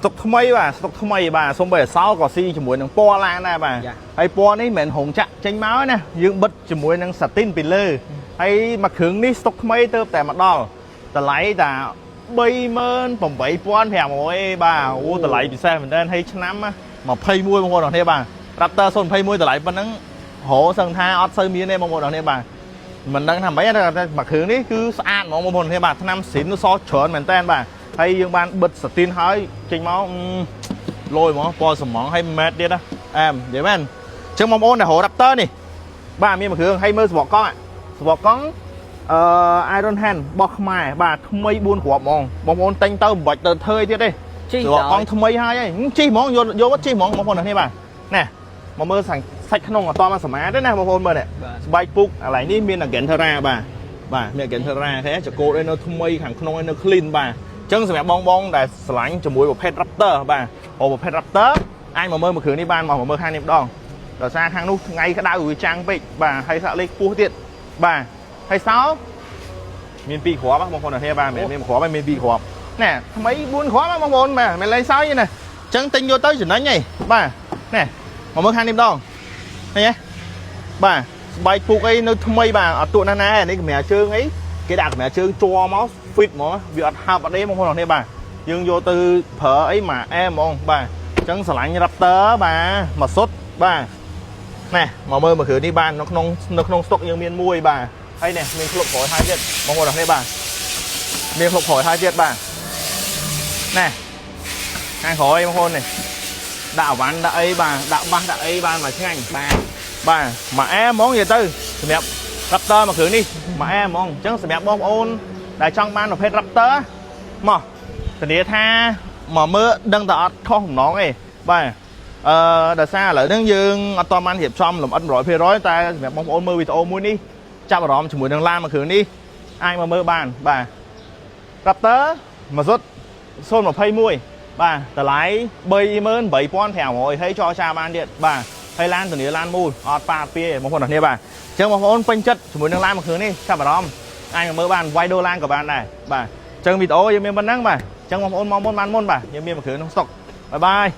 ស្តុកថ្មីបាទស្តុកថ្មីបាទសូម្បីអសោក៏ស៊ីជាមួយនឹងពណ៌ឡានដែរបាទ យ៉ា ហើយពណ៌នេះមិនមែនរោងចក្រចេញមកទេណាយើងបិទជាមួយនឹង satin ពីលើហើយមួយគ្រឿងនេះស្តុកថ្មីទៅតែមកដល់តម្លៃតា38,500បាទអូតម្លៃពិសេសមែនទែនហើយឆ្នាំណា21បងប្អូនអរគ្នាបាទ Raptor 021តម្លៃប៉ុណ្ណឹងរោសឹងថាអត់សូវមានទេបងប្អូនអរគ្នាបាទមិនដឹងថាម៉េចទេតែមួយគ្រឿងនេះគឺស្អាតហ្មងបងប្អូនអរគ្នាបាទឆ្នាំស៊ីនសច្រើនមែនទែនបាទហើយយើងបានបិទ satin ហើយចេញមកអឺលយហ្មងពណ៌សំងហើយម៉ែតទៀតណាអែមនិយាយមែនអញ្ចឹងបងប្អូនដែលរក Raptor នេះបាទមានមួយគ្រឿងហើយមើលសបកកង់សបកកង់អឺ Iron Hand បោះខ្មែរបាទថ្មី4គ្រាប់ហ្មងបងប្អូនទិញទៅមិនបាច់ទៅធ្វើអីទៀតទេ ជី សបកកង់ថ្មីហើយហីជីហ្មងយកយកមកជីហ្មងបងប្អូននេះបាទណែមកមើលសាច់ក្នុងអត់តមកសម្អាតទេណាបងប្អូនមើលនេះ បាទ ស្បែកពុកកន្លែងនេះមាន Agentera បាទបាទមាន Agentera ទេចកោតឯនៅថ្មីខាងក្នុងឯនៅ clean បាទអញ្ចឹងសម្រាប់បងបងដែលស្រឡាញ់ជាមួយប្រភេទ Raptor បាទអូប្រភេទ Raptor អាចមកមើលមួយគ្រឿងនេះបានមកមើលខាងនេះម្ដងដោយសារខាងនោះថ្ងៃក្តៅវាចាំងពេកបាទហើយសាក់លេខខ្ពស់ទៀតបាទហើយសោមានពីរគ្រាប់ហ៎បងប្អូនអ្នកគ្នាបាទមិនមែនមានមួយគ្រាប់ទេមានពីរគ្រាប់ណែថ្មី4គ្រាប់ហ៎បងប្អូនបាទមិនលេងសើចទេណាអញ្ចឹងទិញយកទៅចំណេញហីបាទណែមកមើលខាងនេះម្ដងឃើញទេបាទស្បែកពុកអីនៅថ្មីបាទអត់ទក់ណាស់ណានេះកម្រាលជើងអីគេដាក់កម្រាលជើងជ័រមក fit ហ្មងវាអត់ហើបអត់ទេបងប្អូនអ្នកគ្នាបាទយើងយកទៅប្រើអីមកអែហ្មងបាទអញ្ចឹងស្រឡាញ់ Raptor បាទមកសុតបាទណែមកមើលមួយគ្រឿងនេះបាននៅក្នុងស្តុកយើងមានមួយបាទហើយនេះមានក្លុកក្រោយហើយទៀតបងប្អូនអ្នកគ្នាបាទមានក្លុកក្រោយហើយទៀតបាទណែខាងក្រោយបងប្អូននេះដាក់អវ៉ាន់ដាក់អីបាទដាក់បាសដាក់អីបានមកឆ្ងាញ់ បាទ បាទមួយអែហ្មងនិយាយទៅសម្រាប់ Raptor មួយគ្រឿងនេះមួយអែហ្មងអញ្ចឹងសម្រាប់បងប្អូនដែលចង់បានប្រភេទ Raptor មកធានាថាមកមើលដឹងតែអត់ខុសបំណងទេបាទអឺដោយសារឥឡូវហ្នឹងយើងអត់តបានរៀបចំលម្អិត100%តែសម្រាប់បងប្អូនមើលវីដេអូមួយនេះចាប់អារម្មណ៍ជាមួយនឹងឡានមួយគ្រឿងនេះអាចមកមើលបានបាទ Raptor មួយសុទ្ធ021បាទតម្លៃ38,500ហើយចរចាបានទៀតបាទហើយឡានធានាឡានមូលអត់ប៉ាពីទេបងប្អូនអ្នកគ្នាបាទអញ្ចឹងបងប្អូនពេញចិត្តជាមួយនឹងឡានមួយគ្រឿងនេះចាប់អារម្មណ៍អាចមកមើលបានវាយដូរឡានក៏បានដែរបាទអញ្ចឹងវីដេអូយើងមានប៉ុណ្ណឹងបាទអញ្ចឹងបងប្អូនមកមុនបានមុនបាទយើងមានមួយគ្រឿងក្នុងស្តុក bye bye.